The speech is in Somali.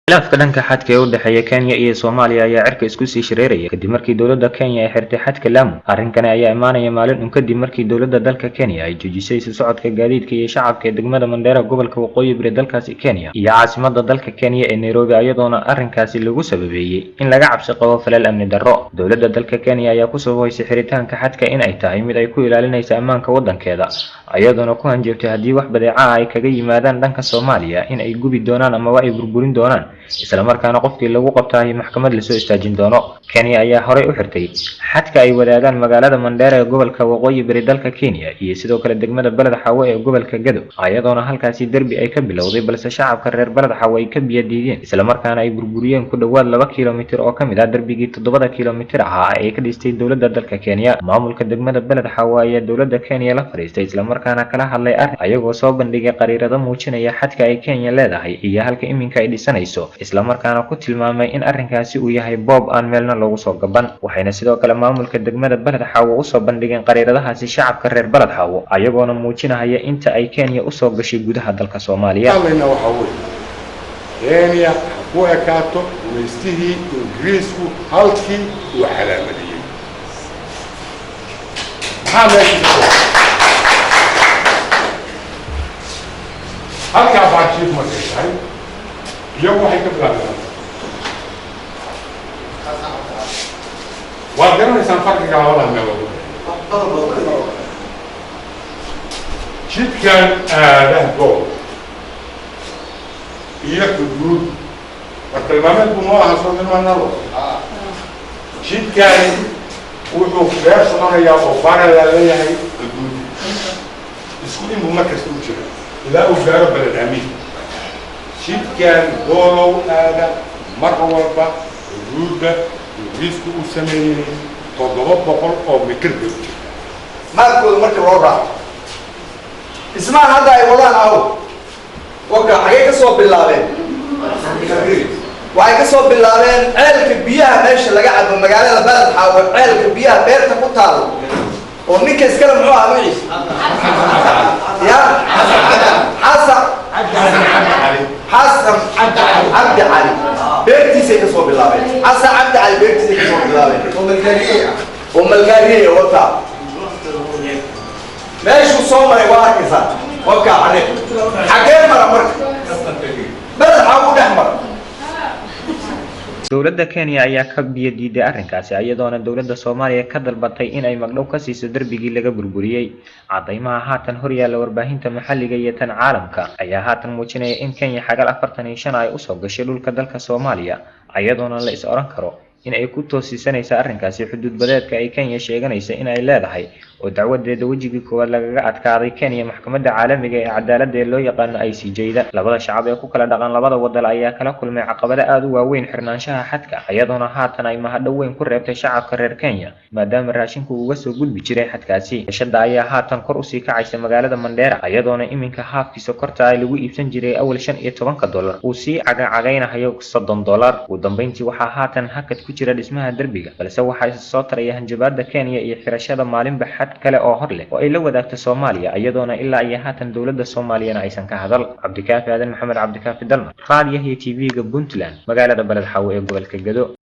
Khilaafka dhanka xadka ee u dhexeeya Kenya iyo Soomaaliya ayaa cirka isku sii shareeraya kadib markii dowladda Kenya ay xirtay xadka Lamu. Arrinkani ayaa imaanaya maalin un kadib markii dowladda dalka Kenya ay joojisay isu socodka gaadiidka iyo shacabka ee degmada Mandera, gobolka Waqooyi Bari dalkaasi Kenya, iyo caasimadda dalka Kenya ee Nairobi, iyadoona arrinkaasi lagu sababeeyey in laga cabsi qabo falal amni darro. Dowladda dalka Kenya ayaa ku sababaysay xiritaanka xadka in ay tahay mid ay ku ilaalinayso ammaanka waddankeeda, iyadoona ku hanjabtay haddii wax badeeco ah ay kaga yimaadaan dhanka Soomaaliya in ay gubi doonaan amaba ay burburin doonaan, isla markaana qofkii lagu qabtaahi maxkamad lasoo istaajin doono. Kenya ayaa horey u xirtay xadka ay wadaagaan magaalada Mandera ee gobolka Waqooyi Bari dalka Kenya iyo sidoo kale degmada Beled Xaawo ee gobolka Gado, iyadoona halkaasi derbi ay ka bilowday, balse shacabka reer Beled Xaawo ay ka biyo diideen, isla markaana ay burburiyeen ku dhowaad 2 kilomitir oo ka mid ah derbigii 7da kilomitir ahaa ee ka dhistay dowladda dalka Kenya. Maamulka degmada Beled Xaawo ayaa dowladda Kenya la fadhiistay, isla markaana kala hadlay arrin, ayagoo soo bandhigay qariirado muujinaya xadka ay Kenya leedahay iyo halka iminka ay dhisanayso, isla markaana ku tilmaamay in arrinkaasi uu yahay boob aan meelna loogu soo gaban. Waxayna sidoo kale maamulka degmada Beled Xaawo usoo bandhigeen qariiradahaasi shacabka reer Beled Xaawo, ayagoona muujinahaya inta ay Kenya usoo gashay gudaha dalka Soomaaliya. Hadlayna waxaa weeye, Kenya ha ku ekaato gumaystihii Ingiriisku halkii uu calaamadiyey. Maxaa meesha ka soo halkaa baashiif markay tahay, iyagu waxay ka bilaabeen, waad garanaysaan farqiga labada meelood. Jidkan aadaha gool iyo xuduud bartilmaameed buu noo ahaa, soo tilmaanalo. Jidkani wuxuu beer soconayaa oo parallel leeyahay xuduud, isku inbuu mar kasta u jira ilaa uu gaaro Beled Amiin. Jidkan Doolow aada mar walba xuduudda Ingiriisku uu sameeyey 700 oo mitir bay u jirtaa. Maalkooda marka loo raaco dhismahan hadda ay wadaan, aw waka xagee ka soo bilaabeen? Waxay ka soo bilaabeen ceelka biyaha meesha laga cabo magaalada Baled Xaawo, ceelka biyaha beerta ku taalo oo ninka iskale muxuu ahaa magaciisa ya Xasan, Xasan Cabdi Cali beertiisay ka soo bilaabeen. Xasan Cabdi Cali beertiisay ka soo bilaabeen oo malgaariye wata. Meeshuu soo maray waa arkaysaa, wabkaa xariiq. Xagee mara marka? Beled Xaawo dhex mara. Dowladda Kenya ayaa ka biyo diiday arrinkaasi, iyadoona dowladda Soomaaliya ka dalbatay in ay magdhow ka siiso derbigii laga burburiyey. Cadaymaha haatan horyaalla warbaahinta maxalliga iyo tan caalamka ayaa haatan muujinaya in Kenya xagal 45 ay usoo gashay dhulka dalka Soomaaliya, iyadoona la is oran karo in ay ku toosisanaysa arrinkaasi xuduud badeedka ay Kenya sheeganaysa in ay leedahay, oo dacwadeeda wejigii koowaad lagaga adkaaday Kenya maxkamadda caalamiga ee cadaaladda ee loo yaqaano ICJ-da. Labada shacab ee ku kala dhaqan labada waddan ayaa kala kulmay caqabado aada u waaweyn xirnaanshaha xadka, iyadoona haatan ay mahadho weyn ku reebtay shacabka reer Kenya, maadaama raashinku uga soo gudbi jiray xadkaasi. Shada ayaa haatan kor usii kacaysa magaalada Mandheera, iyadoona iminka haafkii sokorta ay lagu iibsan jiray awal $15 uu sii cagacagaynahayo $30. Ugu dambeyntii, waxaa haatan hakad ku jira dhismaha derbiga, balse waxaa isa soo taraya hanjabaada Kenya iyo xirashada maalinba xad kale oo hor leh oo ay la wadaagto Soomaaliya, iyadoona ilaa iyo haatan dowladda Soomaaliyana aysan ka hadal. Cabdikaafi Aadan Maxamed, Cabdikaafi Dalma, raadiyaha iyo TV-ga Puntland, magaalada Baled Xaawo ee gobolka Gado.